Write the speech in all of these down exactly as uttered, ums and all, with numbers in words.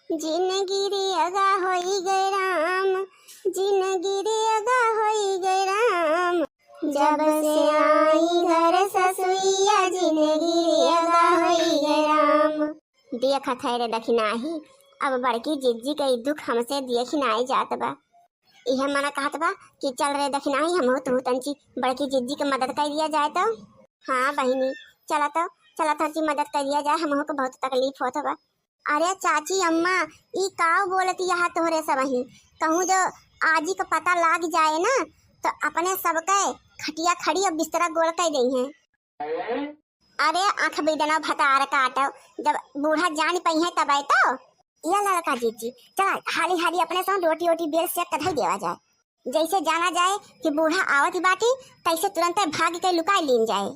जिनगी रे अगा होई गए राम, जिनगी रे अगा होई गए राम, जब से आई घर ससुइया, जिनगी रे अगा होई गए राम। देखत है रे दखिनाही, अब बड़की जिज्जी के ई दुख हमसे देखी नाई जात बा। इहे मना कहत बा कि चल रे दखिनाही, हमहू तू तंची बड़की जिज्जी के मदद कर दिया जाए तो। हाँ बहिनी, चला तो, चला तंची मदद कर दिया जाए, हमहू के बहुत तकलीफ होत बा। अरे चाची अम्मा, ई काव बोलत यहाँ तोहरे सबही? कहूँ जो आजी के पता लाग जाए ना, तो अपने सबके खटिया खड़ी और बिस्तरा गोल कर देइहें। अरे आँख बिदना भतार काटो, जब बूढ़ा जान पइहें तब तो। या ललका जिज्जी, चला हाली हाली अपने सब रोटी ओटी बेल सेक के धई देवा जाए। जैसे जाना जाए कि बूढ़ा आवत बाटी, तैसे तुरंते भाग के लुकाई लीन जाए।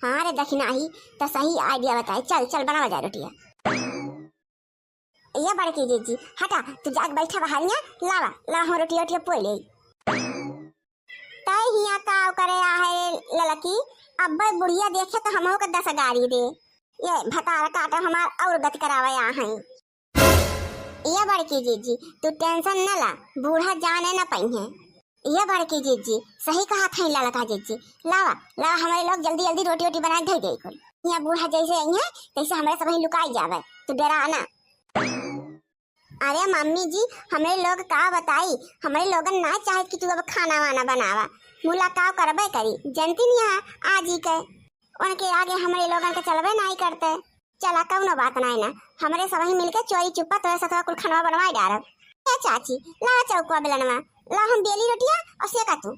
हाँ रे दखिनाही, त सही idea बताए। चल चल बनावा जाए रोटिया। या बड़की जिज्जी, हटा, तू जाके बैठा बहरिया, लावा लावा हम रोटिया ओटिया पोई ले। तै हियाँ काव करे आहे ललकी, अब्बे बुढ़िया देखे तो हमहू के दस गारी दे। ये भतार काटो हमार और गति करावे आ हैं। ये बड़की जिज्जी, तू tension न ला, बूढ़ा जाने न पइहें। ये बड़की जिज्जी, सही कहत हैं ललका जिज्जी, लावा लावा हमरे लोग जल्दी जल्दी रोटी ओटी बना के धई दे कुल। यहाँ बूढ़ा जैसे अइहें तैसे हमरे सबही लुकाई जावे, तू डेरा ना। अरे मम्मी जी, हमरे लोग का बताई, हमरे लोगन ना चाहत कि तू अब खाना वाना बनावा। मुलाकाव करबे करी, जनती नहीं है आजी के, उनके आगे हमरे लोगन के चलबे नाई करते। चला कौनो बात नाई ना, हमरे सबही मिलके चोरी चुप्पा तोरे सथवा कुल खनवा बनवाई डारब। ए चाची, लावा चौकवा बेलनवा, ला हम बेली रोटिया और सेका तू।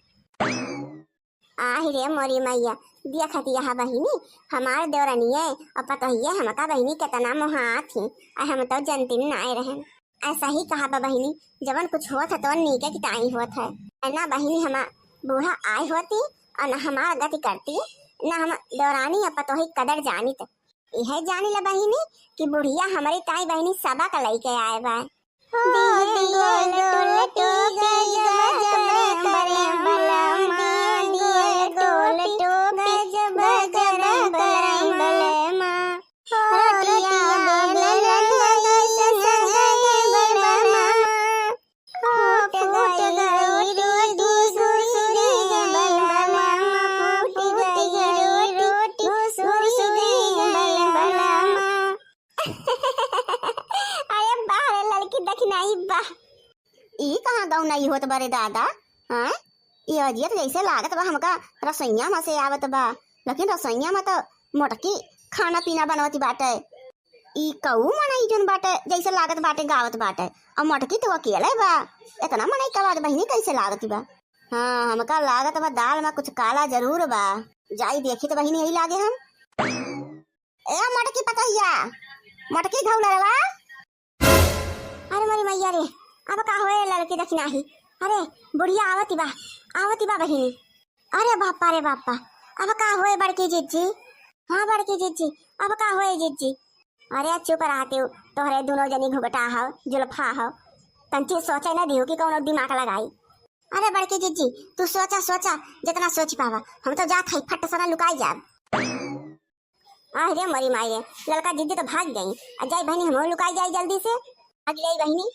आहि रे मोरी मैया, देखत यहाँ बहिनी, हमार देवरनिये और पतोहिये हमका बहिनी केतना मोहात ही, आ हम तो जनतिन नाय रहन। ऐसा ही कहा बा बहिनी, जवन कुछ होत है तवन नीके की ताई होत है। ना बहिनी हमार बूढ़ा आय होती और ना हमार गति करती, ना हम देवरानी या पतोही कदर जानित। इहे जानी ला बहिनी कि बुढ़िया हमरी ताई बहिनी सबक लइके आए बा। अरे बाह रे ललकी दखिनाही बाह। ई कहाँ गौनई होत बा रे दादा? हाँ, ई अजियत जैसे लागत बा हमका रसोइया में से आवत बा, लेकिन रसोइया में तो मोटकी खाना पीना बनवती बाटे। ई कऊ मनई जौन बाटे, जैसे लागत बाटे गावत बाटे, और मोटकी तो अकेले बा। इतना मनई का आवाज बहिनी कैसे लागत बा? हाँ, हमका लागत बा दाल में कुछ काला जरूर बा। जाई देखी तो बहिनी, यही लागे हम। ए मोटकी पतोहिया, मोटकी घौलरवा। अरे मोरी मैया रे, अब का होए ललकी दखिनाही? अरे बुढ़िया आवती बा, आवती बा बहिनी। अरे बापा रे बापा, अब का होए बड़की जिज्जी? हाँ बड़की जिज्जी, अब का होए जिज्जी? अरे चुप रहते हो, तोहरे दोनों जनी घुघटा हो, जुल्फा हो, तंची सोचे न दियो कि कौनो दिमाग लगाई। अरे बड़की जिज्जी, तू सोचा सोचा, जितना सोच पावा, हम तो जात हई फट सना लुकाई जाब। आह रे मोरी माई रे, ललका जिज्जी तो भाग गई। आ जाई बहिनी, हमहू लुकाई जाई जल्दी से। भाग जाई बहिनी।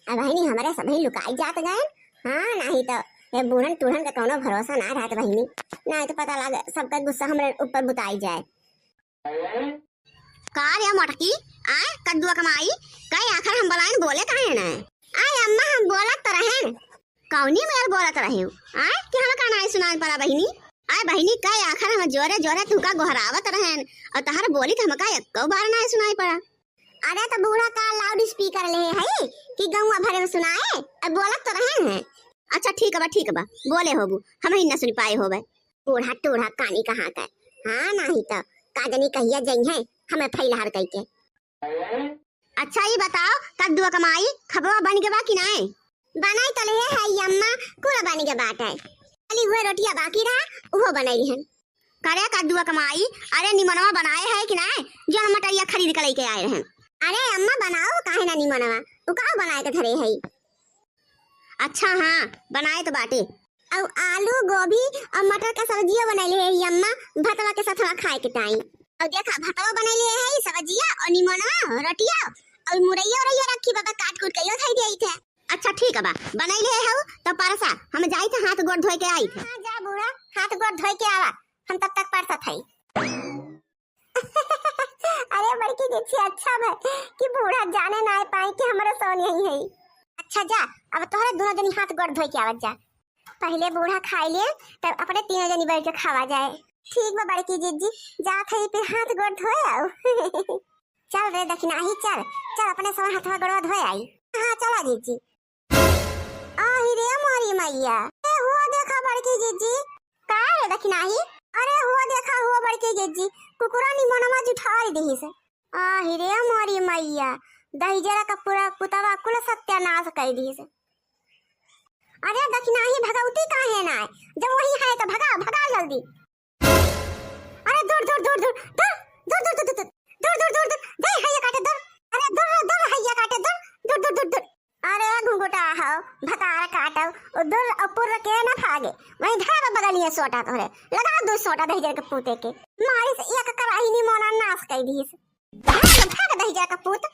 आ बहिनी, हमरे सबही लुकाई जात गए। हाँ, नाही तो ये बूढ़न टूढ़न का कौनो भरोसा ना रहत बहिनी, नाही तो पता लाग सबका गुस्सा हमरे ऊपर बुताई जाए। का रे मोटकी, आय कद्दुआ कमाई, कई आखर हम बलाइन बोले काहे ना? आय अम्मा, हम बोलत तो रहेन। कौनी मेर बोलत रहे हो? आय कि हमका नाई सुनाई पड़ा बहिनी? आय बहिनी, कई आखर हम जोरे जोरे तुका गोहरावत रहेन और तहर बोली तो हमका एको बार नाई सुनाई पड़ा। अरे तो बूढ़ा का loud speaker ले है कि गौवा भरे में सुनाए? अब बोलत तो रहेन है। अच्छा ठीक बा, ठीक बा, बोले होबू, हम ही न सुन पाए होबे। बूढ़ा टूढ़ा कानी कहाँ का। हाँ, नाही तो का जनी कहिया जइहें हमें फैलहार कइके। अच्छा, ई बताओ, कद्दुआ कमाई खपवा बन के बा कि नाय? बनाई तो लेहे है अम्मा, पूरा बन के बाटे। खाली उहे रोटिया बाकी रहा, उहो बनाई हन। करे कद्दुआ कमाई, अरे निमनवा बनाए है कि नाय, जो हम मटरिया खरीद के लेके आए रहन? अरे अम्मा, बनाओ, काहे ना निमनवा, उ का बनाए के धरे है? अच्छा हाँ, बनाए तो बाटे। अउ आलू, गोभी अउ मटर का सब्जिया बनैले है अम्मा, भतवा के साथवा खाए के ताई। अउ देखा, भतवा बनैले है, सब्जिया अउ निमनवा, रोटिया, और मुरैया उरैया रखी बाबा, काट कूट के यो धई देई थे। अच्छा ठीक बा, बनाई ले हऊ, तब परसा, हम जाई थे हाथ गोड़ धोए के आई थे। हाँ, जा बूढ़ा, हाथ गोड़ धोए के आवा, हम तब तक परसत हई। अरे बड़की जिज्जी, अच्छा भा कि बूढ़ा जाने ना पाए कि हमरो सोन यही है। अच्छा जा, अब तोहरे दोनों जनी हाथ गोड़ धोए के आवत जा। पहले बूढ़ा खाई ले, तब अपने तीनों जनी बैठ के खावा जाए। ठीक बा बड़की जिज्जी, जात है फिर हाथ गोड़ धोए आओ। चल रे दखिनाही, चल, चल अपने सब हथवा गोड़वा धोए आई। हाँ चला जिज्जी। आही रे मोरी मैया, ए हुआ देखा बड़की जिज्जी। का रे दखिनाही? अरे हुआ देखा, हुआ बड़की जिज्जी, कुकुरा निमोनवा जुठार दिहिस। आही रे मोरी मैया, दहिजरा का पूरा पुतवा कुल सत्यानाश कर दिहिस। अरे दखिनाही, भगवती काहे ना है? जब वही है तो भगा, भगा जल्दी। अरे दूर, दूर, दूर, दूर, दूर, दूर, दूर, दूर, दूर, दूर, दूर, दूर, दूर, दे हैया काटे, दूर। अरे दूर, दूर, हैया काटे, दूर, दूर, दूर, दूर, दूर। अरे घुंघुटा हो, भतार काटो, ओ दूर और पुर के ना भागे। वहीं धरा बगलिए सोटा तोहरे, लगा दो सोटा दहिजर के पूते के। मारिस एक कराही निमोना नाश कर दिहिस। भाग, भाग दहिजर का पूत।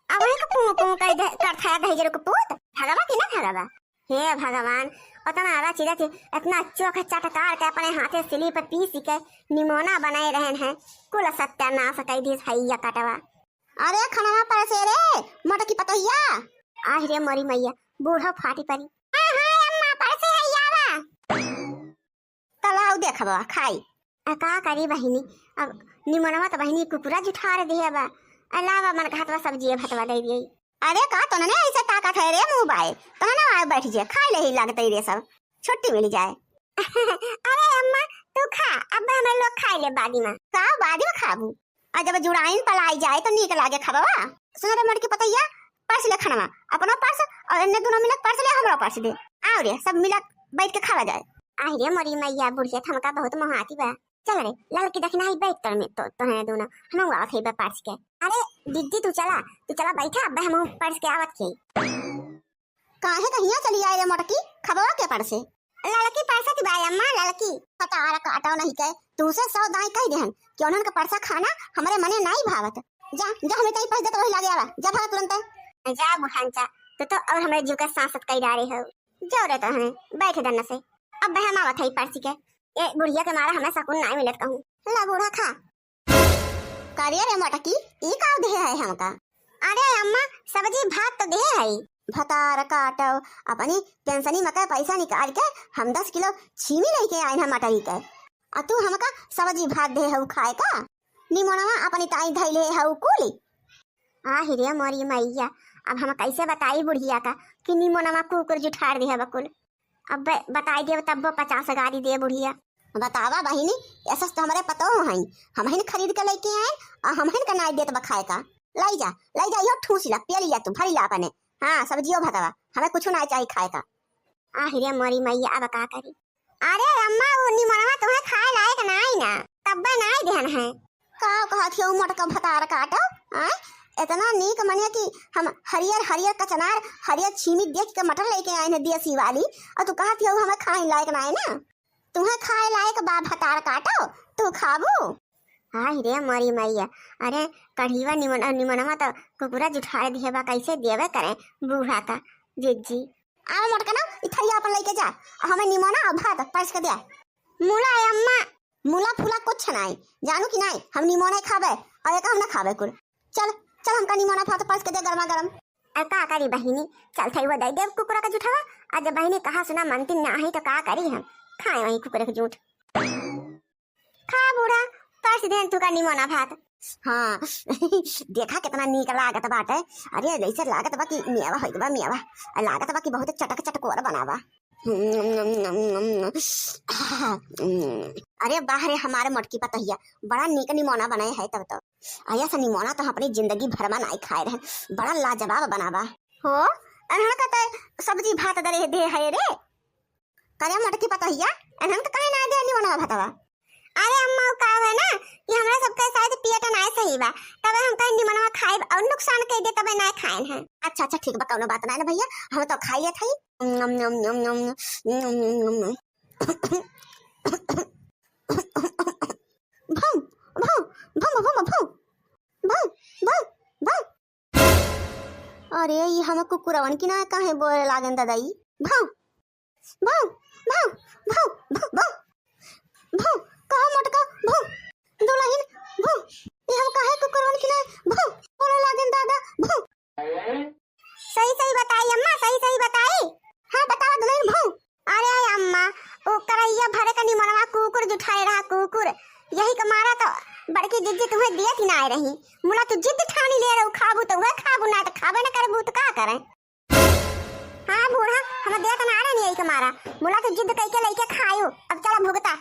अब एक पू पू कर दे, कर खाया दहिजर के पूत। भगवा कि ना भगवा? हे भगवान, उतना आदा चीजा थी, इतना चोख चटकार के अपने हाथे सिली पे पीस के निमोना बनाए रहन है, कुल सत्यानाश कर दिहिस हैया कटवा। अरे खनवा परसे रे, मोटकी पतोहिया। आह रे मोरी मैया, बूढ़ो फाटी परी। हाँ, हाँ, अम्मा, परसे है, आवा। तलाव देखबा, खाई। आ का करी बहिनी, अब निमनवा त बहिनी कुकुरा जुठार दिहे बा। अलावा मन कहत बा सब्जिए भतवा दे दिए। अरे का तोनने ऐसे ताकत है रे मुँह बाय? तोनने आए बैठ जे, खाई ले ही लागत रे सब, छुट्टी मिल जाए। अरे अम्मा, तू खा, अब हमें लोग खाई ले बादी में। का बादी में खाबू? आ जब जुड़ाइन पलाई जाए तो नीक लागे खाबवा। सुन रे मोटकी पतैया, परस ले खनवा, अपनो परस और इन्ने दोनों मिलक परस ले, हमरो परस दे। आओ रे, सब मिलक बैठ के खावा जाए। आहि रे मोरी मैया, बुढ़िया त हमका बहुत मोहाती बा। चल रे, ललकी दखिनाही बैठ तर में तो, तोहने दोनों, हम आवत है बा परस के। अरे दीदी तू चला, तू चला बैठा, अब हम परस के आवत के। काहे कहिया चली आए रे मोटकी, खबवा के परसे? ललकी परसत बा अम्मा, ललकी। पतार काटो नहीं के, तू से सौ दाई कह देहन कि उन्हन के परसा खाना हमरे मने नाई भावत। जा, जा हमें तई पह देत वही लागे आवा, जा भागा तुरंत। जा बुढ़ान जा, तू तो और हमरे जीव के सांसत कई डारे हो। जो रे तो हमें बैठ दन से। अब हम आवत है परसी के। ए बुढ़िया के मारा हमें सकून नाई मिलत कहूँ। ला बूढ़ा खा। का रे मोटकी, ई का देहे है हमका? अरे अम्मा, सब्जी भात तो देहे है। भतार काटो, अपनी पेंशनी में के पैसा निकाल के हम दस किलो छीमी लेके आइन है मटरी के। आ तू हमका सब्जी भात देहे हऊ खाए का? निमोनवा अपनी ताई धैले हऊ कुली। आहि रे मोरी मैया, अब हम कैसे बताई बुढ़िया का कि निमोनवा कुकुर जुठार देहे बकुल। अब बताई देब तब्बो पचास गारी दे बुढ़िया। बतावा बहिनी, ऐसा तो हमरे पतोह हई, हमहिन खरीद के लेके आए और हमहिन का नाई देत बा खाए का। लाई जा, लाई जा, यो ठूस ला, पिया लिया तू, भरी ला अपने। हाँ, सब्जियो भतवा, हमें कुछ ना चाही खाए का। आहि रे मोरी मैया, अब का करी? अरे अम्मा, वो निमनवा तुम्हें खाए लायक नाई ना, तब्बे नाई देहन है। का कहत हो मोटका भतार काटो, आय? इतना नीक मने कि हम हरियर हरियर कचनार, हरियर छीमी देख के मटर लेके आए हैं देसी वाली, और तू कहत हो हमें खाए लायक नाई ना? तुम्हें खाए लायक बा भतार काटो, तू खाबू? हाय रे मोरी मैया, अरे कढ़ीवा निमन, निमनवा तो कुकुरा जुठाए दिहे बा, कैसे देवे करें बूढ़ा का जिज्जी। आवा मोटका ना, ई थरिया अपन लेके जा, और हमें निमोना और भात परस के दे। मुला ए अम्मा। मुला फुला कुछ नाई, जानू कि नाई, हम निमोना खाबे और एक हम ना खाबे कुल। चल, चल हमका निमोना भात परस के दे गरमा गरम। अब का करी बहिनी, चल थई वो दे देव कुकुरा का जुठावा। आज बहिनी कहा सुना मनती ना ही तो का करी हम, खाए वही कुकुरे के जूठ। खा बूढ़ा, परस देन तू का निमोना भात। हाँ, देखा कितना नीक लागत बाटे। अरे जैसे लागत बा कि मेवा होइत बा, मेवा। लागत बा कि बहुत चटक चटकोर बना बा। अरे वाह रे हमारे मोटकी पतोहिया, बड़ा नीक निमोना बनाए है तब तो। अरे ऐसा निमोना तो हम अपनी जिंदगी भर में नाई खाए रहे, बड़ा लाजवाब बना बा। हो, अनहन का तो सब्जी भात दे दे है रे। करे मोटकी पतोहिया, एनहन के काहे ना दे निमनवा भतवा? अरे अम्मा, उ का है ना कि हमरा सबके शायद पेट ना सही बा, तबे हम कहीं निमनवा खाइब और नुकसान कर दे, तबे ना खाएन है। अच्छा, अच्छा, ठीक बा, कौनो बात ना ना भैया, हम तो खाई लेत हई। नम, नम, नम, नम, नम, नम, नम, नम। भम, भम, भम, भम, भम। भम, भौ, भौ। अरे, ई हम कुकुरवन की ना काहे बोले लागेन दादा ई? भौ, भौ, भौ, भौ, भौ, भौ। भौ, कहो मोटका, भौ। दुलहिन, भौ। ई हम काहे कुकुरवन की ना, भौ, बोले लागेन दादा, भौ। सही सही बताई अम्मा, सही सही बताई। हाँ, बतावा दुलहिन, भौ। अरे अम्मा, ओ करैया भरे का निमनवा कुकुर जुठाए रहा, कुकुर। यही के मारा तो बड़की जिज्जी तुम्हें दियत ही ना आए रही। मुला तू जिद ठानी ले रहू, खाबू तो वह खाबू, ना तो खाबे ना करबू तो का करे? हाँ बूढ़ा, हम देत ना रहे यही के मारा। मुला तू जिद कइके लइके खायू, अब चला भुगता।